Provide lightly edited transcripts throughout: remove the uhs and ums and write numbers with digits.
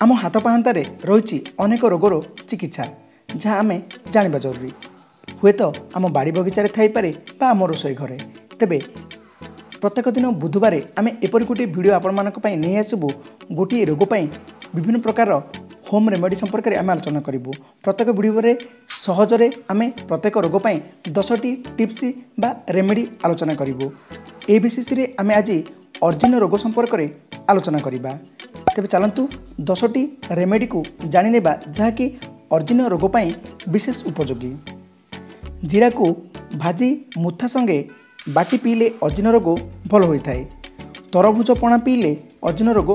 ଆମ ହାତ ପାହାନ୍ତାରେ ରହିଛି ଅନେକ ରୋଗର ଚିକିତ୍ସା, ଯାହା ଆମେ ଜାଣିବା ଜରୁରୀ। ହୁଏତ ଆମ ବାଡ଼ି ବଗିଚାରେ ଥାଇପାରେ ବା ଆମ ରୋଷେଇ ଘରେ। ତେବେ ପ୍ରତ୍ୟେକ ଦିନ ବୁଧବାର ଆମେ ଏପରି ଗୋଟିଏ ଭିଡ଼ିଓ ଆପଣମାନଙ୍କ ପାଇଁ ନେଇ ଆସିବୁ। ଗୋଟିଏ ରୋଗ ପାଇଁ ବିଭିନ୍ନ ପ୍ରକାରର ହୋମ୍ ରେମେଡ଼ି ସମ୍ପର୍କରେ ଆମେ ଆଲୋଚନା କରିବୁ। ପ୍ରତ୍ୟେକ ଭିଡ଼ିଓରେ ସହଜରେ ଆମେ ପ୍ରତ୍ୟେକ ରୋଗ ପାଇଁ 10ଟି ଟିପ୍ସ ବା ରେମେଡ଼ି ଆଲୋଚନା କରିବୁ। ଏହି ବିଶେଷରେ ଆମେ ଆଜି ଅର୍ଜୁନ ରୋଗ ସମ୍ପର୍କରେ ଆଲୋଚନା କରିବା। ତେବେ ଚାଲନ୍ତୁ 10ଟି ରେମେଡ଼ିକୁ ଜାଣିନେବା, ଯାହାକି ଅର୍ଜୁନ ରୋଗ ପାଇଁ ବିଶେଷ ଉପଯୋଗୀ। ଜିରାକୁ ଭାଜି ମୁଥା ସଙ୍ଗେ ବାଟି ପିଇଲେ ଅଜୀର୍ଣ୍ଣ ରୋଗ ଭଲ ହୋଇଥାଏ। ତରଭୁଜ ପଣା ପିଇଲେ ଅଜୀର୍ଣ୍ଣ ରୋଗ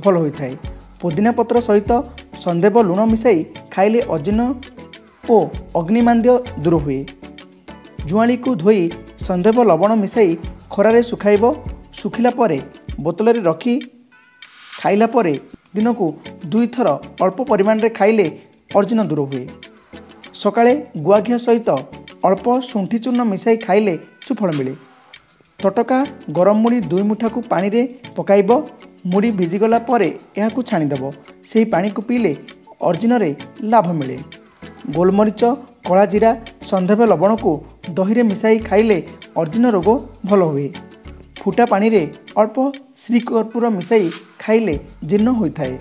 ଭଲ ହୋଇଥାଏ। ପୋଦିନା ପତ୍ର ସହିତ ସନ୍ଦେବ ଲୁଣ ମିଶାଇ ଖାଇଲେ ଅଜୀର୍ଣ୍ଣ ଓ ଅଗ୍ନିମାନ୍ଦ୍ୟ ଦୂର ହୁଏ। ଜୁଆଳିକୁ ଧୋଇ ସନ୍ଦେବ ଲବଣ ମିଶାଇ ଖରାରେ ଶୁଖାଇବ। ଶୁଖିଲା ପରେ ବୋତଲରେ ରଖି ଖାଇଲା ପରେ ଦିନକୁ 2ଥର ଅଳ୍ପ ପରିମାଣରେ ଖାଇଲେ ଅଜୀର୍ଣ୍ଣ ଦୂର ହୁଏ। ସକାଳେ ଗୁଆ ଘିଅ ସହିତ ଅଳ୍ପ ଶୁଣ୍ଠି ଚୂର୍ଣ୍ଣ ମିଶାଇ ଖାଇଲେ ସୁଫଳ ମିଳେ। ତଟକା ଗରମ ମୁଢ଼ି 2 ମୁଠାକୁ ପାଣିରେ ପକାଇବ। ମୁଢ଼ି ଭିଜିଗଲା ପରେ ଏହାକୁ ଛାଣିଦେବ। ସେହି ପାଣିକୁ ପିଇଲେ ଅଜୀର୍ଣ୍ଣରେ ଲାଭ ମିଳେ। ଗୋଲମରିଚ, କଳା ଜିରା, ସନ୍ଦେବ ଲବଣକୁ ଦହିରେ ମିଶାଇ ଖାଇଲେ ଅଜୀର୍ଣ୍ଣ ରୋଗ ଭଲ ହୁଏ। ଫୁଟା ପାଣିରେ ଅଳ୍ପ ଶ୍ରୀକର୍ପୂର ମିଶାଇ ଖାଇଲେ ଜୀର୍ଣ୍ଣ ହୋଇଥାଏ।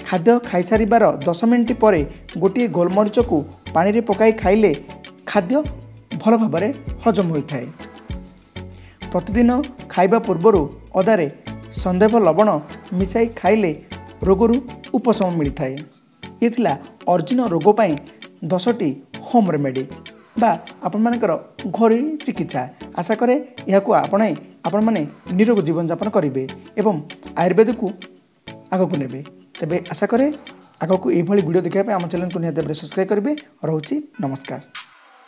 ଖାଦ୍ୟ ଖାଇସାରିବାର 10 ମିନିଟ୍ ପରେ ଗୋଟିଏ ଗୋଲମରିଚକୁ ପାଣିରେ ପକାଇ ଖାଇଲେ ଖାଦ୍ୟ ଭଲ ଭାବରେ ହଜମ ହୋଇଥାଏ। ପ୍ରତିଦିନ ଖାଇବା ପୂର୍ବରୁ ଅଦାରେ ସନ୍ଦେବ ଲବଣ ମିଶାଇ ଖାଇଲେ ରୋଗରୁ ଉପଶମ ମିଳିଥାଏ। ଇଏ ଥିଲା ଅର୍ଜୁନ ରୋଗ ପାଇଁ 10ଟି ହୋମ୍ ରେମେଡ଼ି ବା ଆପଣମାନଙ୍କର ଘରୋଇ ଚିକିତ୍ସା। ଆଶା କରେ ଏହାକୁ ଆପଣାଇ ଆପଣମାନେ ନିରୋଗ ଜୀବନଯାପନ କରିବେ ଏବଂ ଆୟୁର୍ବେଦକୁ ଆଗକୁ ନେବେ। ତେବେ ଆଶା କରେ ଆଗକୁ ଏଇଭଳି ଭିଡ଼ିଓ ଦେଖିବା ପାଇଁ ଆମ ଚ୍ୟାନେଲକୁ ନିହାତି ଭାବରେ ସବସ୍କ୍ରାଇବ୍ କରିବେ। ରହୁଛି, ନମସ୍କାର।